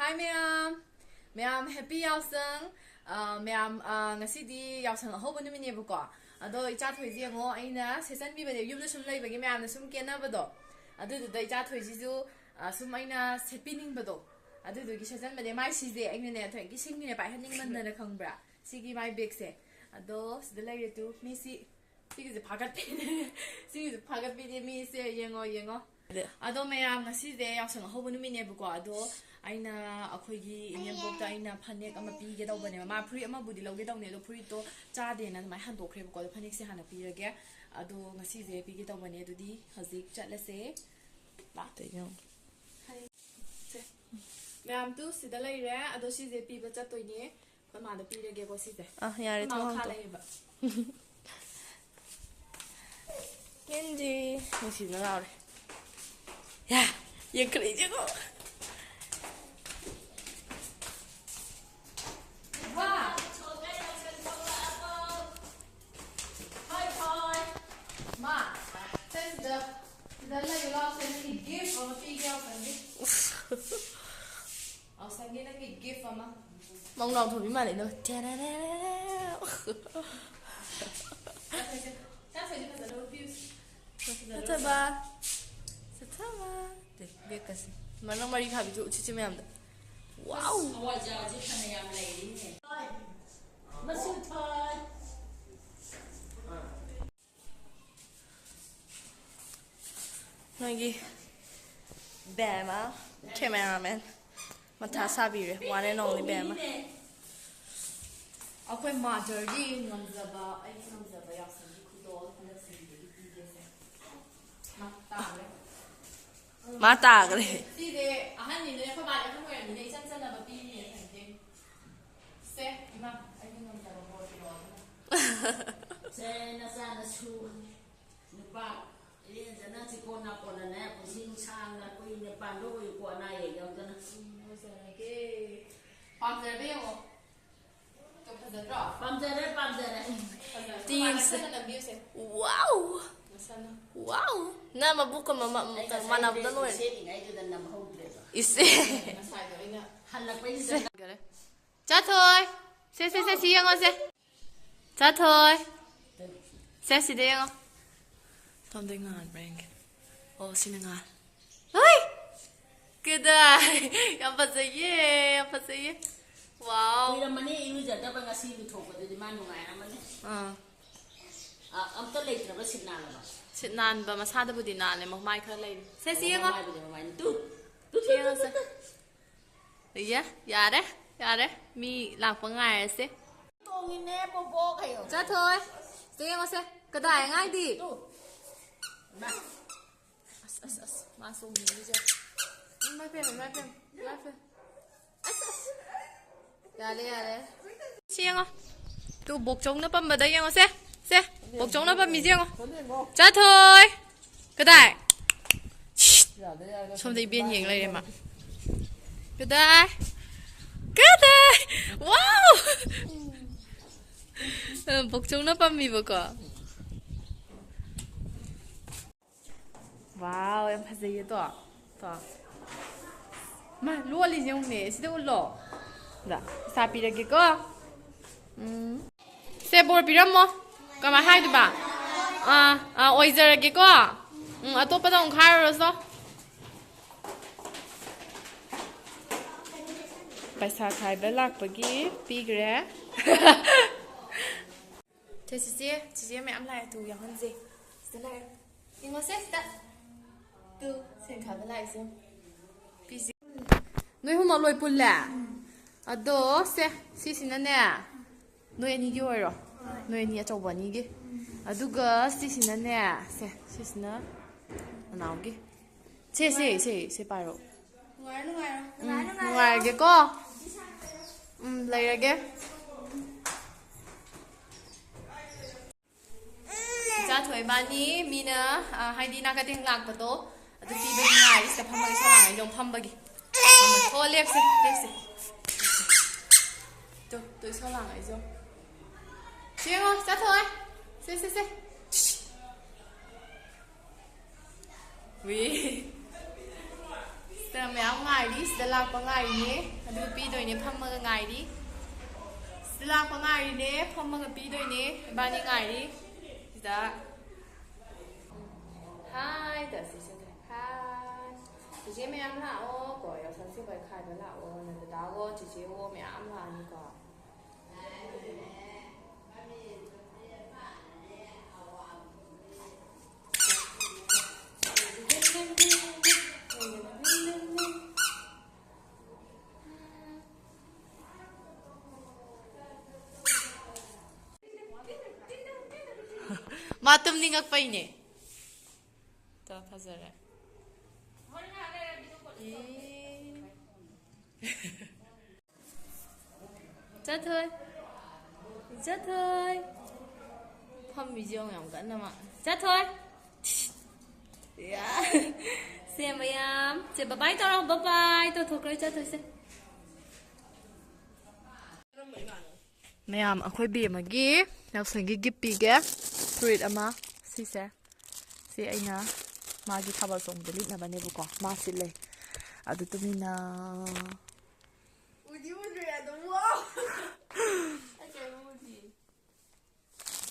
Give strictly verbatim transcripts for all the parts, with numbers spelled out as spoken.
Hi ꯃꯌꯥꯝ, ꯃꯌꯥꯝ happy ꯌꯥꯎꯁꯪ꯫ ꯑ, ꯃꯌꯥꯝ, ꯑ, ꯉꯁꯤꯗꯤ ꯌꯥꯎꯁꯪ ꯑꯍꯧꯕ ꯅꯨꯃꯤꯠꯅꯦꯕꯀꯣ꯫ ꯑꯗꯣ ꯏꯆꯥ ꯊꯣꯏꯁꯦ ꯌꯦꯡꯉꯣ, ꯑꯩꯅ ꯁꯦꯠꯆꯟꯕꯤꯕꯅꯦ, ꯌꯨꯝꯗ ꯁꯨꯝ ꯂꯩꯕꯒꯤ ꯃꯌꯥꯝꯅ ꯁꯨꯝ ꯀꯦꯟꯅꯕꯗꯣ, ꯑꯗꯨꯗꯨꯗ ꯏꯆꯥ ꯊꯣꯏꯁꯤꯁꯨ, ꯑ, ꯁꯨꯝ ꯑꯩꯅ ꯁꯦꯠꯄꯤꯅꯤꯡꯕꯗꯣ, ꯑꯗꯨꯗꯨꯒꯤ ꯁꯦꯠꯆꯟꯕꯅꯦ꯫ ꯃꯥꯏ ꯁꯤꯁꯦ ꯑꯩꯅꯅꯦ ꯊꯣꯏꯒꯤ ꯁꯤꯡꯒꯤꯅꯦ ꯄꯥꯏꯍꯟꯅꯤꯡꯃꯟꯗꯅ, ꯈꯪꯕ꯭ꯔꯥ? ꯁꯤꯒꯤ ꯃꯥꯏ ꯕꯦꯒꯁꯦ꯫ ꯑꯗꯣ ꯁꯤꯗ ꯂꯩꯔꯦ ꯇꯨ, ꯃꯤꯁꯤ ꯁꯤꯒꯤꯁꯦ ꯐꯥꯒꯠꯄꯤꯅꯦ꯫ ꯁꯤꯒꯤꯁꯦ ꯐꯥꯒꯠꯄꯤꯅꯦ ꯃꯤꯁꯦ, ꯌꯦꯡꯉꯣ, ꯌꯦꯡꯉꯣ꯫ ꯑꯗꯣ ꯃꯌꯥꯝ, ꯉꯁꯤꯁꯦ ꯌꯥꯎꯁꯪ ꯑꯍꯧꯕ ꯅꯨꯃꯤꯠꯅꯦꯕꯀꯣ꯫ ꯑꯗꯣ ꯑꯩꯅ ꯑꯩꯈꯣꯏꯒꯤ ꯏꯅꯦꯝꯕꯣꯛꯇ ꯑꯩꯅ ꯐꯅꯦꯛ ꯑꯃ ꯄꯤꯒꯦ ꯇꯧꯕꯅꯦꯕ꯫ ꯃꯥ ꯐꯨꯔꯤꯠ ꯑꯃꯕꯨꯗꯤ ꯂꯧꯒꯦ ꯇꯧꯅꯦ, ꯑꯗꯣ ꯐꯨꯔꯤꯠꯇꯣ ꯆꯥꯗꯦꯅ ꯑꯗꯨꯃꯥꯏꯅ ꯍꯟꯗꯣꯛꯈ꯭ꯔꯦꯕꯀꯣ꯫ ꯑꯗꯣ ꯐꯅꯦꯛꯁꯦ ꯍꯥꯟꯅ ꯄꯤꯔꯒꯦ꯫ ꯑꯗꯣ ꯉꯁꯤꯁꯦ ꯄꯤꯒꯦ ꯇꯧꯕꯅꯦ꯫ ꯑꯗꯨꯗꯤ ꯍꯧꯖꯤꯛ ꯆꯠꯂꯁꯦ꯫ ꯂꯥꯛ꯫ ꯀꯩꯅꯣ? ꯁꯦ꯫ ꯃꯌꯥꯝ ꯇꯨ ꯁꯤꯗ ꯂꯩꯔꯦ꯫ ꯑꯗꯣ ꯁꯤꯁꯦ ꯄꯤꯕ ꯆꯠꯇꯣꯏꯅꯦ꯫ ꯑꯩꯈꯣꯏ ꯃꯥꯗ ꯄꯤꯔꯒꯦꯀꯣ ꯁꯤꯁꯦ꯫ ꯑ, ꯌꯥꯔꯦ, ꯑꯩꯈꯣꯏ ꯃꯥ ꯊꯣꯡ ꯃꯈꯥ ꯍꯥꯡꯇꯣꯛ꯫ ꯂꯩꯌꯦꯕ꯫ ꯀꯦꯟꯗꯤ ꯅꯨꯡꯁꯤꯕꯅ ꯉꯥꯎꯔꯦ꯫ ꯌꯥ, ꯌꯦꯡꯈꯠꯂꯛꯏꯁꯦꯀꯣ꯫ ꯃꯥ, ꯁꯦ ꯁꯤꯗ, ꯁꯤꯗ ꯂꯩꯌꯨ ꯂꯥꯎ, ꯁꯦ ꯅꯪꯒꯤ gift ꯑꯃ ꯄꯤꯒꯦ ꯌꯥꯎꯁꯪꯒꯤ꯫ ꯌꯥꯎꯁꯪꯒꯤ ꯅꯪꯒꯤ gift ꯑꯃ꯫ ꯃꯧ ꯅꯥꯎꯊꯣꯏꯕꯤ ꯃꯥꯜꯂꯦ ꯅꯪ꯫ ꯇꯦꯔꯦꯔꯦꯔꯦ꯫ ꯆꯥꯊꯣꯏꯁꯦ, ꯆꯥꯊꯣꯏꯁꯦ ꯐꯖꯅ ꯎꯠꯄꯤꯌꯨ꯫ ꯐꯖꯅ ꯆꯠꯊꯕ꯫ ꯆꯠꯊꯕ꯫ ꯇꯦ, ꯕꯦꯛꯀꯁꯦ꯫ ꯃꯅꯪ ꯃꯔꯤ ꯐꯥꯕꯤꯁꯨ ꯎꯠꯁꯤꯁꯦ ꯃꯌꯥꯝꯗ꯫ ꯋꯥꯎ! ꯍꯋꯥꯏꯖꯥꯔꯁꯦ ꯐꯅꯌꯥꯝ ꯂꯩꯔꯤꯅꯦ꯫ ꯃꯁꯤꯡ ꯊꯥꯏ꯫ ꯅꯣꯏꯒꯤ ꯕꯦꯃꯥ, cameraman, ꯃꯊꯥ ꯁꯥꯕꯤꯔꯦ, one and only ꯕꯦꯃꯥ꯫ ꯑꯩꯈꯣꯏ ꯃꯥꯗꯔꯒꯤ ꯉꯝꯖꯕ, ꯑꯩꯒꯤ ꯉꯝꯖꯕ ꯌꯥꯎꯁꯪꯒꯤ ꯈꯨꯗꯣꯜ ꯍꯟꯗꯛ ꯆꯍꯤꯗꯒꯤ ꯄꯤꯒꯦꯁꯦ꯫ ꯃꯥ ꯇꯥꯈ꯭ꯔꯦ꯫ ꯃꯥ ꯇꯥꯈ꯭ꯔꯦ꯫ ꯁꯤꯁꯦ ꯑꯍꯟꯅꯤꯅ, ꯑꯩꯈꯣꯏ ꯕꯥꯗꯤ ꯑꯍꯟ ꯑꯣꯏꯔꯕꯅꯤꯅ ꯏꯆꯟ ꯆꯟꯅꯕ ꯄꯤꯔꯤꯅꯦ ꯈꯟꯖꯩ꯫ ꯁꯦ, ꯏꯃꯥ, ꯑꯩꯒꯤ ꯉꯝꯖꯕ ꯕꯣꯔ ꯄꯤꯔꯛꯑꯣ ꯑꯗꯨꯅ꯫ ꯁꯦ, ꯅꯆꯥ ꯅꯁꯨ ꯅꯨꯄꯥ ꯏꯔꯦꯟꯖꯅ ꯆꯤꯛꯀꯣꯟ ꯅꯥꯀꯣꯟꯅꯅꯦ, ꯄꯨꯟꯁꯤ ꯅꯨꯡꯁꯥꯡꯅ ꯀꯨꯏꯅ ꯄꯥꯟꯕ ꯑꯣꯏꯌꯨꯀꯣ, ꯑꯅꯥ ꯑꯌꯦꯛ ꯌꯥꯎꯗꯅ꯫ ꯎꯝ, ꯑꯣꯏꯖꯔꯒꯦ꯫ ꯄꯥꯝꯖꯔꯕ ꯌꯦꯡꯉꯣ꯫ ꯐꯖꯗ꯭ꯔꯣ? ꯄꯥꯝꯖꯔꯦ, ꯄꯥꯝꯖꯔꯦ꯫ ꯐꯖꯔꯦ꯫ ꯇꯤꯝꯁꯦ꯫ ꯃꯁꯥꯅ ꯅꯝꯕꯤꯌꯨꯁꯦ꯫ ꯋꯥꯎ! ꯃꯁꯥꯅ꯫ ꯋꯥꯎ! ꯅꯪ ꯃꯕꯨꯛꯀ ꯃ-, ꯃ-, ꯑꯩ ꯉꯁꯥꯏ ꯃꯥꯟꯅꯕꯗ ꯗ꯭ꯔꯦꯁꯇꯨ ꯂꯣꯏꯔꯦ꯫ ꯁꯦꯠꯂꯤꯉꯩꯗꯨꯗ ꯅꯝꯍꯧꯗ꯭ꯔꯦꯕ꯫ ꯏꯁꯦ꯫ ꯉꯁꯥꯏꯗꯣ ꯑꯩꯅ ꯍꯜꯂꯛꯄꯩꯁꯤꯗ ꯆꯥꯊꯣꯏ꯫ ꯁꯦ, ꯁꯦ, ꯁꯦ, ꯁꯤ ꯌꯦꯡꯉꯣ, ꯁꯦ꯫ ꯆꯥꯊꯣꯏ꯫ ꯁꯦ, ꯁꯤꯗ ꯌꯦꯡꯉꯣ꯫ ꯁꯣꯝꯗꯩ ꯉꯥꯟꯕ꯭ꯔꯥ ꯌꯦꯡꯒꯦ꯫ ꯑꯣ, ꯁꯤꯅ ꯉꯥꯜ꯫ ꯍꯣꯏ! ꯀꯗꯥꯏ? ꯌꯥꯝ ꯐꯖꯩꯌꯦ, ꯌꯥꯝ ꯐꯖꯩꯌꯦ꯫ ꯋꯥꯎ꯫ ꯀꯨꯏꯔꯝꯃꯅꯤ ꯏꯔꯨꯖꯗꯕ, ꯉꯁꯤ ꯂꯨꯊꯣꯛꯄꯗꯨꯗꯤ ꯃꯥ ꯅꯨꯡꯉꯥꯏꯔꯝꯃꯅꯤ꯫ ꯑꯥ꯫ ꯑ, ꯑꯝꯇ ꯂꯩꯇ꯭ꯔꯕ ꯁꯤꯠ ꯅꯥꯜꯂꯕ? ꯁꯤꯠ ꯅꯥꯟꯕ ꯃꯁꯥꯗꯕꯨꯗꯤ ꯅꯥꯜꯂꯦ, ꯃꯃꯥꯏ ꯈꯔ ꯂꯩꯔꯤ꯫ ꯁꯦ, ꯁꯤ ꯑꯣ, ꯌꯦꯡꯉꯣ꯫ ꯃꯃꯥꯏꯕꯨꯗꯤ ꯃꯃꯥꯏꯅꯤ꯫ ꯇꯨ, ꯇꯨ, ꯇꯨ, ꯁꯤ ꯇꯨ, ꯌꯦꯡꯉꯣ, ꯇꯨ, ꯁꯦ꯫ ꯇꯨ꯫ ꯏꯌꯥ, ꯌꯥꯔꯦ, ꯌꯥꯔꯦ꯫ ꯃꯤ ꯂꯥꯛꯄ ꯉꯥꯏꯔꯁꯦ꯫ ꯇꯣꯡꯉꯤꯅꯦ, ꯕꯣꯕꯣꯛ ꯍꯥꯏꯌꯣ꯫ ꯆꯥꯊꯣꯏ꯫ ꯁꯤ ꯌꯦꯡꯉꯣꯁꯦ꯫ ꯀꯗꯥꯏ ꯑꯉꯥꯡꯗꯤ? ꯇꯨ꯫ ꯃꯥ꯫ ꯑꯁ, ꯑꯁ, ꯑꯁ, ꯃꯥ ꯆꯣꯡꯅꯤꯡꯉꯤꯁꯦ꯫ ꯏꯃꯥꯏ ꯄꯦꯝꯃ, ꯏꯃꯥꯏ ꯄꯦꯝꯃ, ꯏꯃꯥꯏ ꯄꯦꯝꯃ꯫ ꯑꯁ, ꯑꯁ꯫ ꯌꯥꯔꯦ, ꯌꯥꯔꯦ꯫ ꯁꯤ ꯌꯦꯡꯉꯣ꯫ ꯇꯨ, ꯕꯣꯛꯆꯧꯅ ꯄꯝꯕꯗ ꯌꯦꯡꯉꯣ, ꯁꯦ꯫ ꯁꯦ, ꯕꯣꯛꯆꯧꯅ ꯄꯝꯃꯤꯁꯦ ꯌꯦꯡꯉꯣ꯫ ꯆꯥꯊꯣꯏ꯫ ꯀꯗꯥꯏ? ꯁꯤꯠ꯫ ꯁꯣꯝꯗ ꯏꯕꯦꯟ ꯌꯦꯡ ꯂꯩꯔꯦ ꯃꯥ꯫ ꯀꯗꯥꯏ? ꯀꯗꯥꯏ? ꯋꯥꯎ! ꯑ, ꯕꯣꯛꯆꯧꯅ ꯄꯝꯃꯤꯕꯀꯣ꯫ ꯋꯥꯎ, ꯌꯥꯝ ꯐꯖꯩꯌꯦ ꯇꯣ꯫ ꯇꯣ꯫ ꯃꯥ, ꯂꯣꯜꯂꯤꯁꯦ ꯌꯦꯡꯉꯨꯅꯦ꯫ ꯁꯤꯗ ꯎꯠꯂꯣ꯫ ꯗ, ꯄꯩꯁꯥ ꯄꯤꯔꯒꯦꯀꯣ꯫ ꯎꯝ꯫ ꯁꯦ, ꯕꯣꯔ ꯄꯤꯔꯝꯃꯣ꯫ ꯀꯃꯥꯏ ꯍꯥꯏꯗꯣꯏꯕ? ꯑꯥ, ꯑꯥ, ꯑꯣꯏꯖꯔꯒꯦꯀꯣ꯫ ꯎꯝ, ꯑꯇꯣꯞꯄꯗ ꯑꯃꯨꯛ ꯍꯥꯏꯔꯨꯔꯁꯣ꯫ ꯄꯩꯁꯥ ꯈꯥꯏꯕ ꯂꯥꯛꯄꯒꯤ ꯄꯤꯈ꯭ꯔꯦ꯫ ꯁꯦ, ꯆꯤꯆꯦ, ꯆꯤꯆꯦ ꯃꯌꯥꯝ ꯂꯥꯛꯑꯦ, ꯇꯨ ꯌꯥꯎꯍꯟꯁꯦ꯫ ꯁꯤꯗ ꯂꯥꯛꯑꯦ꯫ ꯌꯦꯡꯉꯣꯁꯦ, ꯁꯤꯗ꯫ ꯇꯨ, ꯁꯦꯟ ꯈꯥꯏꯕ ꯂꯥꯛꯏꯁꯦ꯫ ꯄꯤꯁꯤ꯫ ꯅꯣꯏ ꯑꯍꯨꯝꯃꯛ ꯂꯣꯏ ꯄꯨꯜꯂꯦ? ꯑꯗꯣ, ꯁꯦ, ꯁꯤꯁꯤꯅꯅꯦ, ꯅꯣꯏ ꯑꯅꯤꯒꯤ ꯑꯣꯏꯔꯣ꯫ ꯅꯣꯏ ꯑꯅꯤ ꯑꯆꯧꯕ ꯑꯅꯤꯒꯤ꯫ ꯑꯗꯨꯒ ꯁꯤꯁꯤꯅꯅꯦ, ꯁꯦ, ꯁꯤꯁꯤꯅ ꯅꯅꯥꯎꯒꯤ꯫ ꯁꯦ, ꯁꯦ, ꯁꯦ, ꯁꯦ ꯄꯥꯏꯔꯣ꯫ ꯅꯨꯡꯉꯥꯏꯔꯣ, ꯅꯨꯡꯉꯥꯏꯔꯣ꯫ ꯎꯝ, ꯅꯨꯡꯉꯥꯏꯔꯣ, ꯅꯨꯡꯉꯥꯏꯔꯣ꯫ ꯅꯨꯡꯉꯥꯏꯔꯒꯦꯀꯣ? ꯎꯝ, ꯂꯩꯔꯒꯦ꯫ ꯏꯆꯥ ꯊꯣꯏ ꯏꯕꯥꯅꯤ ꯃꯤꯅ, ꯑ, ꯍꯥꯏꯗꯤ ꯅꯥꯀꯊꯦꯡ ꯂꯥꯛꯄꯗꯣ, ꯑꯗꯨ ꯄꯤꯕꯒꯤ ꯉꯥꯏꯔꯤ꯫ ꯁꯤꯗ ꯐꯝꯃꯒ ꯏꯁꯧ ꯂꯥꯡꯉꯛꯏꯁꯦ, ꯐꯝꯕꯒꯤ꯫ ꯐꯝꯕ-, ꯍꯣ, ꯂꯦꯞꯁꯦ, ꯂꯦꯞꯁꯦ꯫ ꯇꯨ, ꯇꯨ, ꯏꯁꯧ ꯂꯥꯡꯉꯛꯏꯁꯦ꯫ ꯁꯤ ꯌꯦꯡꯉꯣ, ꯆꯥꯊꯣꯛꯑꯦ꯫ ꯁꯦ, ꯁꯦ, ꯁꯦ꯫ ꯋꯤ꯫ ꯃꯌꯥꯝ ꯉꯥꯏꯔꯤ, ꯁꯤꯗ ꯂꯥꯛꯄ ꯉꯥꯏꯔꯤꯅꯦ, ꯑꯗꯨꯒ ꯄꯤꯗꯣꯏꯅꯦ, ꯐꯝꯃꯒ ꯉꯥꯏꯔꯤ꯫ ꯁꯤꯗ ꯂꯥꯛꯄ ꯉꯥꯏꯔꯤꯅꯦ, ꯐꯝꯃꯒ ꯄꯤꯗꯣꯏꯅꯦ, ꯏꯕꯥꯅꯤ ꯉꯥꯏꯔꯤ꯫ ꯁꯤꯗ ꯍꯥꯏ ꯇꯧꯁꯤ, ꯁꯤꯗ ꯍꯥꯏ꯫ ꯆꯤꯆꯦ ꯃꯌꯥꯝ ꯂꯥꯛꯑꯣ ꯀꯣ, ꯌꯥꯎꯁꯪꯁꯦ ꯈꯣꯏ ꯈꯥꯏꯕ ꯂꯥꯛꯑꯣ, ꯅꯟꯗꯗꯥꯋꯣ, ꯆꯤꯆꯦꯋꯣ ꯃꯌꯥꯝ ꯂꯥꯛꯑꯅꯤꯀꯣ꯫ ꯃꯥ ꯇꯨꯝꯅꯤꯡꯉꯛꯄꯩꯅꯦ꯫ ꯇꯣ, ꯐꯖꯔꯦ꯫ ꯑꯦ꯫ ꯆꯠꯊꯣꯏ꯫ ꯆꯠꯊꯣꯏ꯫ ꯐꯝꯃꯤꯁꯦ ꯌꯦꯡꯉꯨ, ꯌꯥꯝ ꯀꯟꯅ ꯃꯥ꯫ ꯆꯠꯊꯣꯏ꯫ ꯌꯥ꯫ ꯁꯦ ꯃꯌꯥꯝ꯫ ꯁꯦ bye bye ꯇꯧꯔꯣ, bye bye ꯇꯧꯊꯣꯛꯈ꯭ꯔꯦ ꯆꯠꯊꯣꯏꯁꯦ꯫ ꯃꯌꯥꯝ, ꯑꯩꯈꯣꯏ ꯕꯦꯝꯃꯒꯤ ꯌꯥꯎꯁꯪꯒꯤ gift ꯄꯤꯒꯦ꯫ ꯐꯨꯔꯤꯠ ꯑꯃ꯫ ꯁꯤꯁꯦ꯫ ꯁꯤ ꯑꯩꯅ ꯃꯥꯒꯤ ꯊꯥꯕꯜ ꯆꯣꯡꯕꯗ ꯂꯤꯠꯅꯕꯅꯦꯕꯀꯣ꯫ ꯃꯥ ꯁꯤ ꯂꯩ꯫ ꯑꯗꯨ ꯇꯨꯃꯤꯟꯅ꯫ ꯎꯗꯤ ꯎꯗ꯭ꯔꯦ ꯑꯗꯨꯝ꯫ Wow! ꯑꯩ ꯀꯩꯝ ꯎꯗꯤꯌꯦ꯫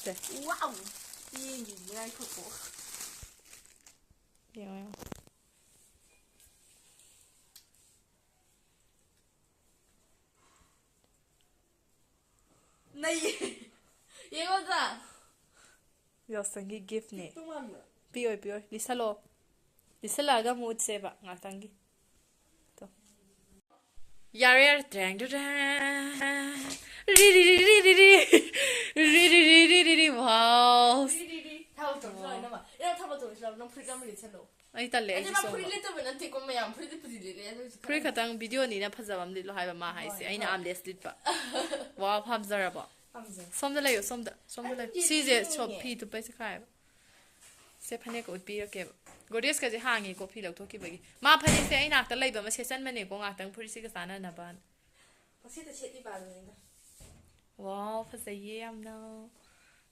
ꯁꯦ꯫ Wow! ꯌꯦꯡꯒꯤꯒꯦ ꯉꯥꯏꯈꯣꯀꯣ꯫ ꯌꯦꯡꯉꯣ, ꯌꯦꯡꯉꯣ꯫ ꯅꯩꯌꯦ꯫ ꯌꯦꯡꯉꯣꯗ꯫ ꯌꯥꯎꯁꯪꯒꯤ gift ꯅꯦ꯫ ꯄꯤꯛꯄ ꯃꯥꯟꯕ꯭ꯔꯥ? ꯄꯤꯌꯣꯏ, ꯄꯤꯌꯣꯏ꯫ ꯂꯤꯠꯁꯜꯂꯣ꯫ ꯂꯤꯠꯁꯜꯂꯛꯑꯒ ꯑꯃꯨꯛ ꯎꯠꯁꯦꯕ ꯉꯥꯛꯇꯪꯒꯤ꯫ ꯇꯣ꯫ ꯌꯥꯔꯦ, ꯌꯥꯔꯦ꯫ ꯇ꯭ꯔꯦꯡ, ꯇ꯭ꯔꯦꯡ꯫ ꯔꯤ, ꯔꯤ, ꯔꯤ꯫ ꯔꯤ, ꯔꯤ, ꯔꯤ, ꯔꯤ, ꯔꯤ, ꯋꯥꯎ꯫ ꯔꯤ, ꯔꯤ, ꯔꯤ꯫ ꯊꯥꯕꯜ ꯆꯣꯡꯁꯤ ꯂꯥꯎ, ꯏꯅꯝꯃ꯫ ꯏꯅꯝꯃ, ꯊꯥꯕꯜ ꯆꯣꯡꯁꯤ ꯂꯥꯎ꯫ ꯅꯪ ꯐꯨꯔꯤꯠ ꯑꯃ ꯂꯤꯠꯁꯜꯂꯣ꯫ ꯑꯩ ꯇꯜꯂꯦ, ꯑꯩꯗꯤ ꯑꯩꯗꯤ ꯃꯥ ꯆꯣꯡꯕ꯫ ꯐꯨꯔꯤꯠ ꯂꯤꯠꯇꯕ ꯅꯠꯇꯦꯀꯣ, ꯃꯌꯥꯝ꯫ ꯐꯨꯔꯤꯠ ꯂꯤꯠꯄꯨꯗꯤ ꯂꯤꯠꯂꯦ, ꯑꯗꯨ ꯑꯣꯏꯔꯁꯨ ꯐꯨꯔꯤꯠ ꯈꯔ ꯈꯛꯇꯪ video ꯅꯤꯅ ꯐꯖꯕ ꯑꯃ ꯂꯤꯠꯂꯣ ꯍꯥꯏꯕ ꯃꯥ ꯍꯥꯏꯁꯦ꯫ ꯍꯣꯏ, ꯑꯩꯅ ꯍꯣꯏ꯫ Armless ꯂꯤꯠꯄ꯫ ꯋꯥꯎ, ꯄꯥꯝꯖꯔꯕꯣ? ꯄꯥꯝꯖꯩ꯫ ꯁꯣꯝꯗ ꯂꯩꯌꯣ, ꯁꯣꯝꯗ, ꯁꯣꯝꯗ ꯑꯩ ꯂꯩꯌꯣ꯫ ꯁꯤꯁꯦ ꯌꯦꯡꯅꯤꯡꯉꯦ꯫ ꯁꯣ-, ꯐꯤ ꯊꯨꯞꯄꯩꯁꯦ ꯈꯥꯏꯌꯦꯕ꯫ ꯁꯦ, ꯐꯅꯦꯛꯀ ꯎꯠꯄꯤꯔꯛꯀꯦꯕ꯫ Godrejꯀꯁꯦ ꯍꯥꯡꯉꯤꯀꯣ, ꯐꯤ ꯂꯧꯊꯣꯛꯈꯤꯕꯒꯤ꯫ ꯃꯥ ꯐꯅꯦꯛꯁꯦ ꯑꯩ ꯅꯥꯛꯇ ꯂꯩꯕ ꯑꯃ ꯁꯦꯠꯆꯟꯕꯅꯦꯀꯣ, ꯉꯥꯛꯇꯪ ꯐꯨꯔꯤꯠꯁꯤꯒ ꯆꯥꯟꯅꯅꯕꯅ꯫ ꯄꯪꯁꯦꯠꯇ ꯁꯦꯠꯂꯤꯕ ꯑꯗꯨꯅꯤꯗ꯫ ꯋꯥꯎ, ꯐꯖꯩꯌꯦ ꯌꯥꯝꯅ꯫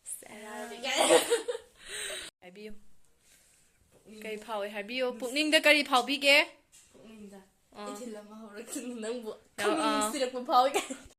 ꯁꯦ꯫ ꯍꯔꯥꯎꯔꯦ ꯀꯥꯏꯅ꯫ ꯍꯥꯏꯕꯤꯌꯨ꯫ ꯀꯔꯤ ꯐꯥꯎꯏ ꯍꯥꯏꯕꯤꯌꯨ꯫ ꯄꯨꯛꯅꯤꯡꯗ ꯀꯔꯤ ꯐꯥꯎꯕꯤꯒꯦ? ꯅꯤꯡꯗ ꯑꯥ꯫ ꯏꯊꯤꯜ ꯑꯃ ꯍꯧꯔꯛꯁꯅꯨ ꯅꯪꯕꯨ ꯑꯥ, ꯑꯥ꯫ ꯅꯨꯡꯁꯤꯔꯛꯄ ꯐꯥꯎꯋꯦ꯫